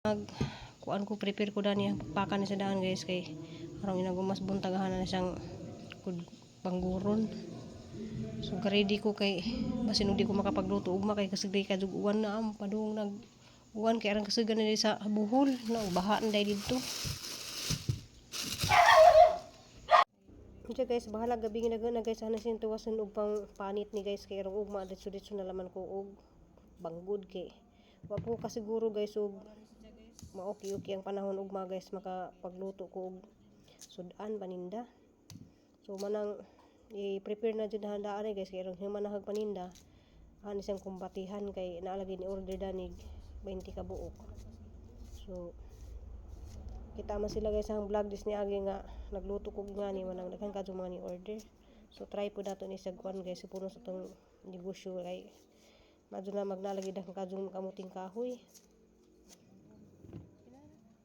Mag kuan ko, prepare ko dani ang pakan ni sa daan, guys, kay arong inagumas buntagahan na siyang kud pangguron. So ready ko kay basin og di ko makapagluto ugma kay kasagday ka jug uwan na am padung nag uwan kay arang kasagan na sa Buhol na baha na dai didto. Unsa guys, bahala gabi nga na guys, ana siyang tuwason og pang panit ni guys kay arong ugma ditso-ditso na laman ko og banggod kay wa po kasiguro guys og ma-okay-okay ang panahon ugma guys, makapagluto ko og sudan paninda. So manang i-prepare na jud handaan eh guys kay aron human nahag paninda ani siyang kumbatihan kay naalagi ni order danig 20 ka buok. So kita man sila guys ang vlog dis ni agi nga nagluto ko ngani, manang daghan kadto mga ni order. So try po dato ni sa kuan guys, puno sa tong negosyo kay madto na magnalagi daghan kadto kamuting kahoy.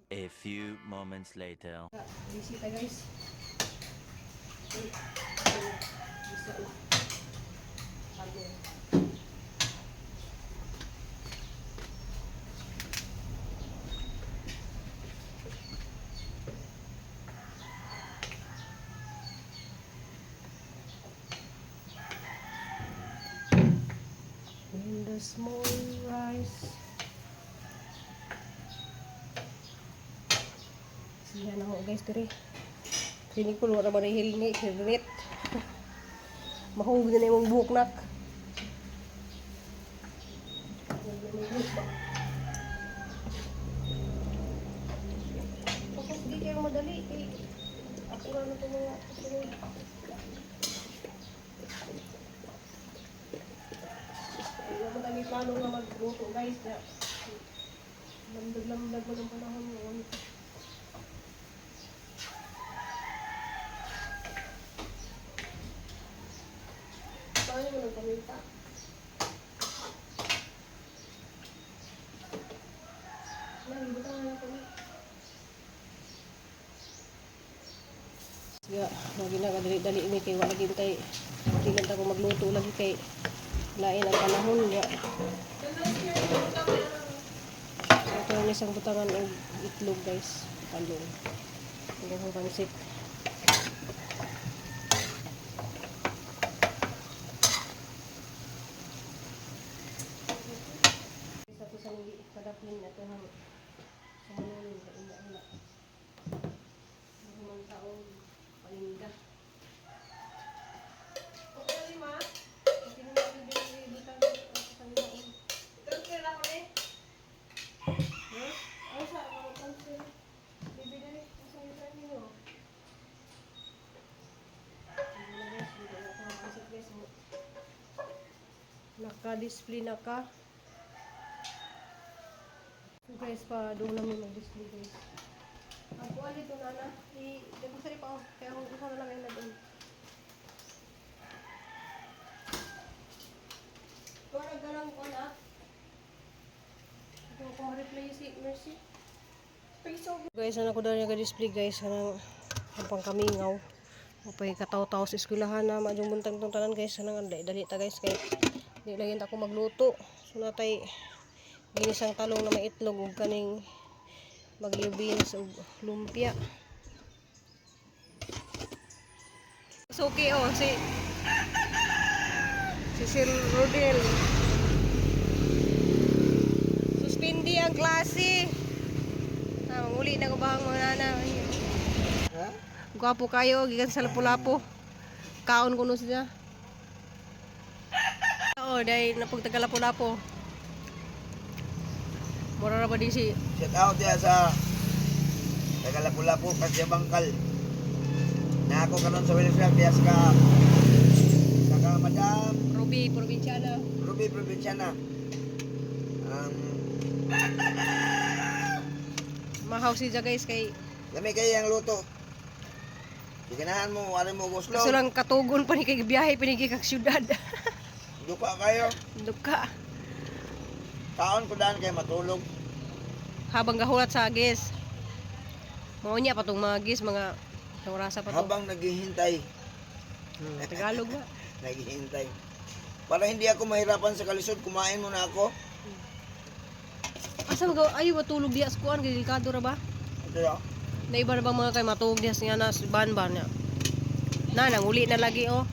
A few moments later. Busy ta guys. Bisa na. Ano? And the small rice. Siya na ho guys diri. Sini ko wala ba na hilni, hilnit. Mahug na imong buhok nak. Mahug na imong buhok ba? Tapos di kayo madali kay ako ra na itong mga kasunod. Ay, wala man plano nga magluto guys na lamdag-lamdag man ang panahon ngayon. Paano mo nagpaminta? Lagi, butang na kami. Siya, lagi na kadali-dali mi kay wala gintay. Di lang ta ko magluto lagi kay lain ang panahon ya. So, ito ang isang butangan og itlog guys, talong. Ang akong pansit. Sa to sa ngi kadaplin na to hang sumanon ka ina na. Human taong paninda. Okay ma. Okay na lang butang sa ngi. Transfer ako eh. Ha? Ay sa ako transfer. Bibi dali sa ngi ninyo. Hindi na guys, hindi na ako pansit guys. Naka-display na ka. So guys, pa doon namin mag-display guys. Ang kuha dito nana, i dito sa pa oh. Kaya kung gusto na lang ay nag Kung nagdalang ko na. Ito ko ma-reply si Mercy. Guys, ano ko daw niya display guys, anang ang pangkamingaw. Upay kataw-taw sa eskwelahan na madyong buntag tong tanan guys, anang ang dali ta guys kay di lagi ta ako magluto. So natay ginisang talong na may itlog ug kaning bagyo beans ug lumpia. Suki oh si si Sir Rodel. Suspindi ang klase. Ah, manguli na ko ba ang mga nana? Ha? Gwapo kayo, gikan sa Lapu-Lapu. Kaon ko no siya. Oo, dahil napag taga Lapu-Lapu. Mura ra ba di si Shout out diya sa Tagalapu-Lapu, Kasya Bangkal. Na ako kanon sa welfare diya sa ka Madam Ruby Provinciana. Ruby Provinciana. Mahaw siya guys kay Lami kayo ang luto. Giganahan mo, wala mo guslo. kaso lang katugon pa ni kay biyahe pa ni kag syudad. Dupa kayo. Duka. Kaon ko daan kay matulog. Habang gahulat sa gis. Mao niya pa tong mga gis mga orasa pa to. Habang naghihintay. Tagalog na. Naghihintay. Para hindi ako mahirapan sa kalisod, kumain muna ako. Asa Asa mag ayo ba tulog diya sa kuan kay delikado ra ba? Ito ya. Na iba na ba mga kay matulog diya sa nga na ban ba niya. Na nanguli na lagi oh.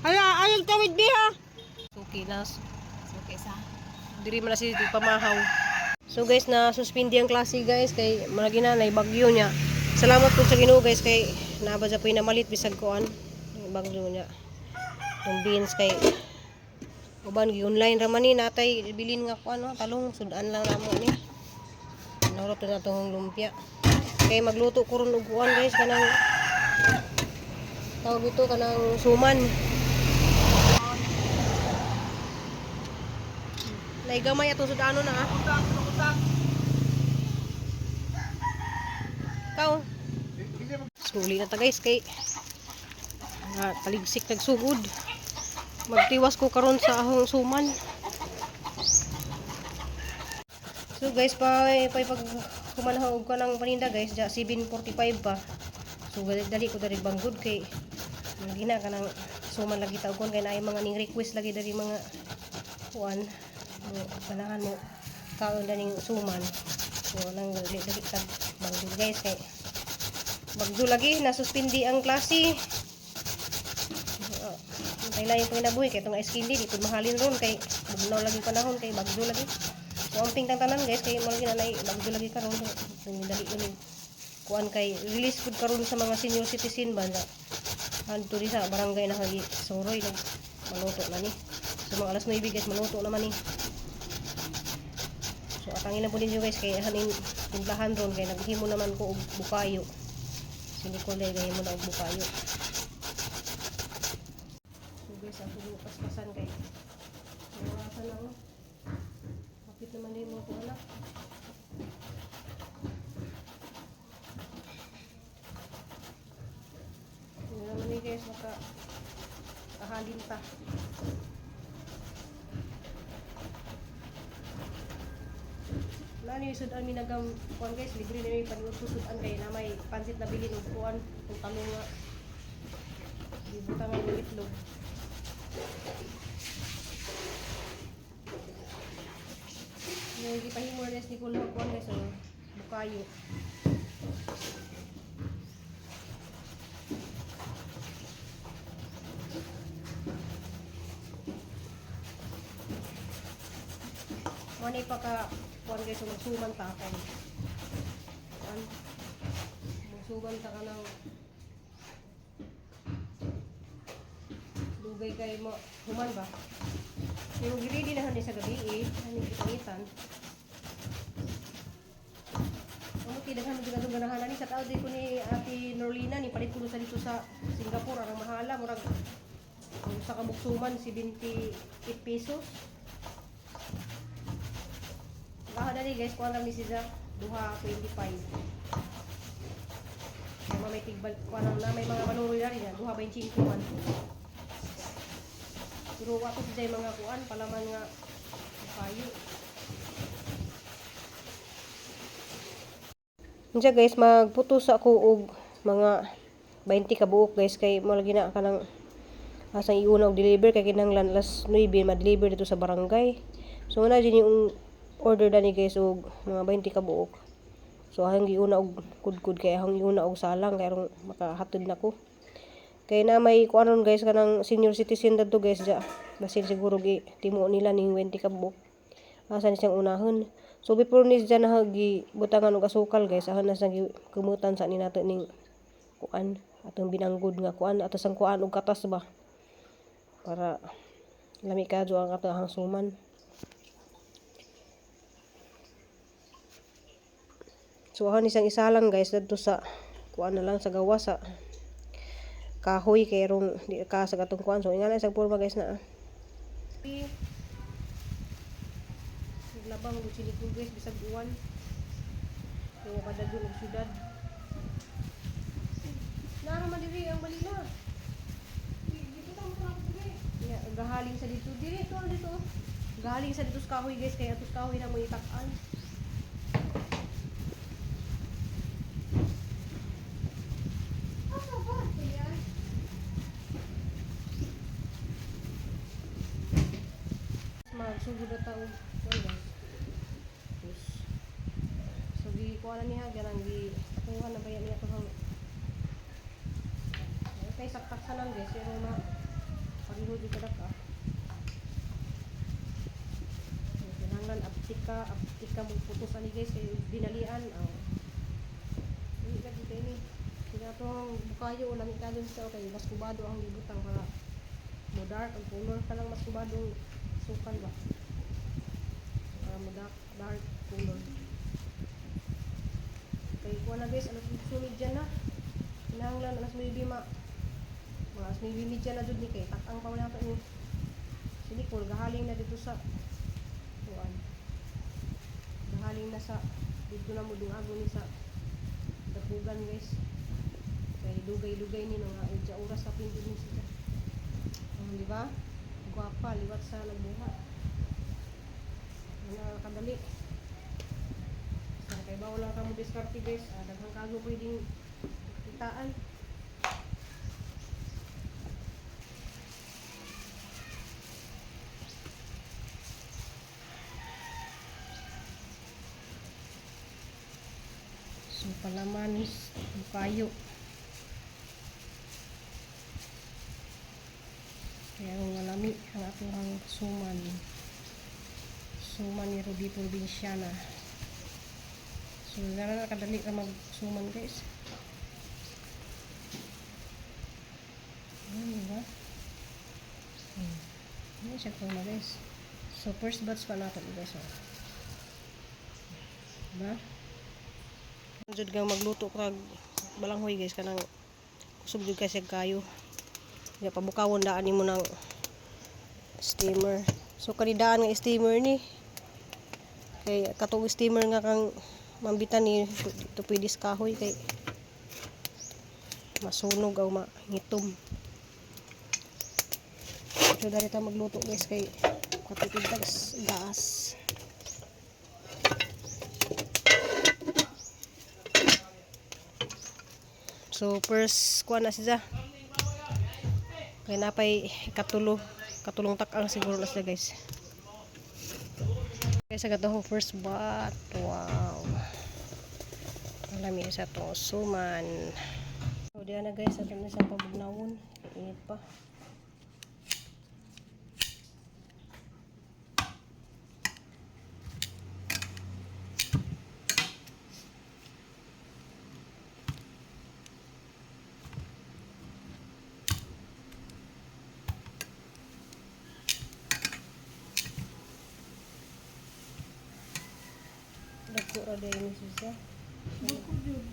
Hala, ayog tawid biha. Suki na. Okay sa. Diri man na si pamahaw. So guys, na suspindi ang klase guys kay malagi na nay bagyo niya. Salamat po sa Ginoo guys kay naaba sa pinamalit bisag kuan bagyo niya. Yung beans kay uban gi online ra man ni natay bilin nga kuan no, talong sudan lang namo ni. Norot na tong lumpia. Kay magluto ko ron og kuan guys kanang tawag ito kanang suman. Naigamay atong sudano na ah. Ikaw. Suli na ta guys kay nga taligsik nagsugod. Magtiwas ko karon sa ahong suman. So guys, pa pa pag kumanhaog ka ng paninda guys, ja 7:45 pa. So dali ko diri banggod kay gina ka ng suman lagi tagon kay naay mga ning request lagi diri mga kuan mo ganahan mo kaon daning suman. So nang dali dali tag banggod guys kay bagyo lagi nasuspindi ang klase. Kay lain panginabuhi kay itong ice candy di pud mahalin ron kay bugnaw lagi panahon kay bagyo lagi. So amping tang tanan guys kay mo lagi na bagyo lagi karon so, dali yun kuan kay release pud karon sa mga senior citizen ba na adto di sa barangay na kagi soroy nag maluto na ni. So mga alas 9 guys maluto naman ni. So atangin na po ninyo guys kay haning timplahan ron kay naghimo naman ko og bukayo. Si Nicole ay gahimo na og bukayo. So guys, ako yung paspasan kay Nawasan ako. Kapit naman din mo ko anak. Hindi naman ni guys, maka kahalin ta. Wala ni sudan mi nagam kuan guys, libre na mi paniud sudan kay na may pansit na bilin og kuan kung tanong nga. Gibutangan ng itlog. Yung gipahimo na ni Kulo kuan guys, oh, bukayo. Mo ni pa ka kuan guys, so magsuman ta kay. Kuan. Magsuman ta ka ng dugay kay mo human ba? Pero giready na ni sa gabi eh, ani gipangitan. Amo ti daghan jud atong ganahan ani sa tao di ko ni Ate Norlina ni palit ko sa dito sa Singapore ang mahala murag ang sa kabuksuman 78 pesos. Baha dali guys, kuan lang ni siya duha 25. Kaya may tigbal kuan lang na may mga manuroy na rin duha 25 man. Pero wa ko siya mga kuan palaman nga kayo. Unsa guys, magputo sa ako og mga 20 ka buok guys kay mo lagi na kanang asang iuna og deliver kay kinahanglan alas 9 ma-deliver dito sa barangay. So na din yung order dani guys og mga 20 ka buok. So ahang giuna og kudkud kay ahang giuna og salang kay aron makahatod nako. Kay na may kuan ron guys kanang senior citizen dadto guys ja. Basin siguro gi timo nila ning 20 ka buok. Asa ni siyang unahon. So before ni siya na butangan og asukal guys, ahon na siyang kumutan sa ni nato ning kuan atong binanggod nga kuan ato sang kuan og katas ba para lami ka ang atong ahang suman. So ahon ni siyang isalang guys dadto sa kuan na lang sa gawas sa kahoy kay rong di ka sa katong kuan. So ingana isang porma guys na. Naglabang og sinikul guys bisag uwan. Kaya kadagol og syudad. Nara man diri ang Manila. Ya, gahaling sa dito. Diri ito dito. Gahaling sa dito sa kahoy guys kay atos kahoy na mo itak-an. Magsugod na ta og kuan, guys. Tapos, so gi kuha na niya ganang gi kuha na ba yan niya to kay saktak sanan, guys, pero ma pareho di kadak ah. Kinahanglan abtik ka mo putos ani, guys, kay dinalian aw. Dili ka dito ini. Kaya atong bukayo lang ikadon sa kay mas kubado ang gibutang para mo dark ang color ka lang, mas kubadong sukal ba. Para mo dark, dark color. Kay kuha na, guys, alas 8:30 na. Kinahanglan alas 9 ma mga alas 9:30 na jud ni kay takang pa man nato ni. Si Nicole gahaling na dito sa kuan. Gahaling na sa dito na mo dungago ni sa Dapugan, guys. Kay dugay-dugay ni mga udya oras sa pindot ni siya. Di ba? Gwapa liwat sa nagbuhat. Ano kadali. Sa kay bawal lang ka mo diskarte, guys. Ah, daghang kago pwedeng kitaan. So palaman is bukayo. Kaya ang malami ang atong suman. Suman ni Ruby Provinciana. So gana na kadali ra magsuman, guys. Ayun, diba? Ano siya forma, guys. So first batch pa natin, guys. Oh. Diba? Jud kang magluto kag balanghoy, guys, kanang kusog jud kasi kayo. Ya pabukawon daan nimo ng steamer. So kanidaan nga steamer ni. Kay katong steamer nga kang mambitan ni dito pwede sa kahoy kay masunog o mangitom. So dari ta magluto, guys, kay katipid tag gas. So first kuha na siya. Kaya napay katulo, katulong takang siguro na siya, guys. Guys, sa katong first bat. Wow. Alami sa to suman. So diyan na, guys, ato na sa pabugnawon. Init pa. Dagko ra dahil ni siya. Dako jud.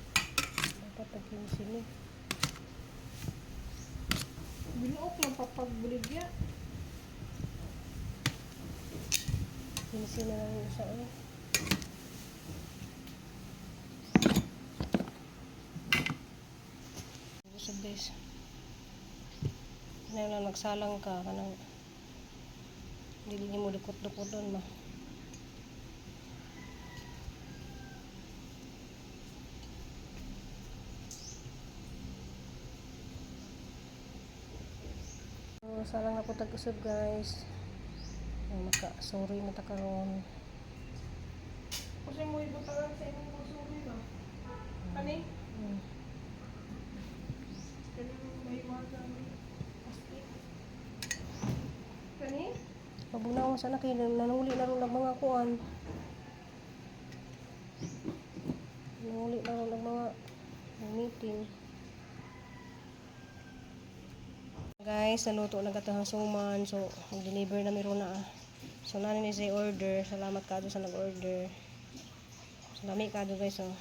Dapat tagkin sini. Binuok lang papagbuligya. Kinsi na lang yung isa eh. Busog, guys. Ano lang nagsalang ka kanang dili nimo dukot-dukot doon ma. So, salang na po tag-usab, guys. Ay, maka sorry na ta karon. Kasi mo ibutangan sa imong pagsubi ba? Kani? Kani may mga plastic. Kani? Pabunaw sana kay nanuli na ron ang mga kuan. Nanuli na ron ang mga meeting. Guys, naluto na katong suman. So, mag-deliver na meron na. Ah. So, nani ni say order. Salamat kado sa nag-order. So, lami kado, guys. Oh.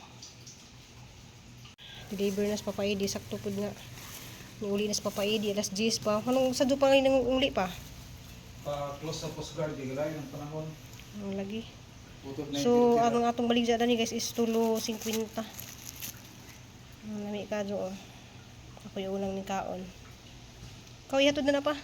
Deliver na sa Papa Edi. Sakto pud nga. Niuli na sa Papa Edi. Alas 10 pa. Anong sa pa ngayon nang uli pa? Pa-close sa Coast Guard, gilay ng panahon. Ang lagi. Utod na So, ang atong baligya ni, guys, is tulo 50. Ang lami ka oh. Ako yung unang ni kaon. Ikaw ihatod na na pa.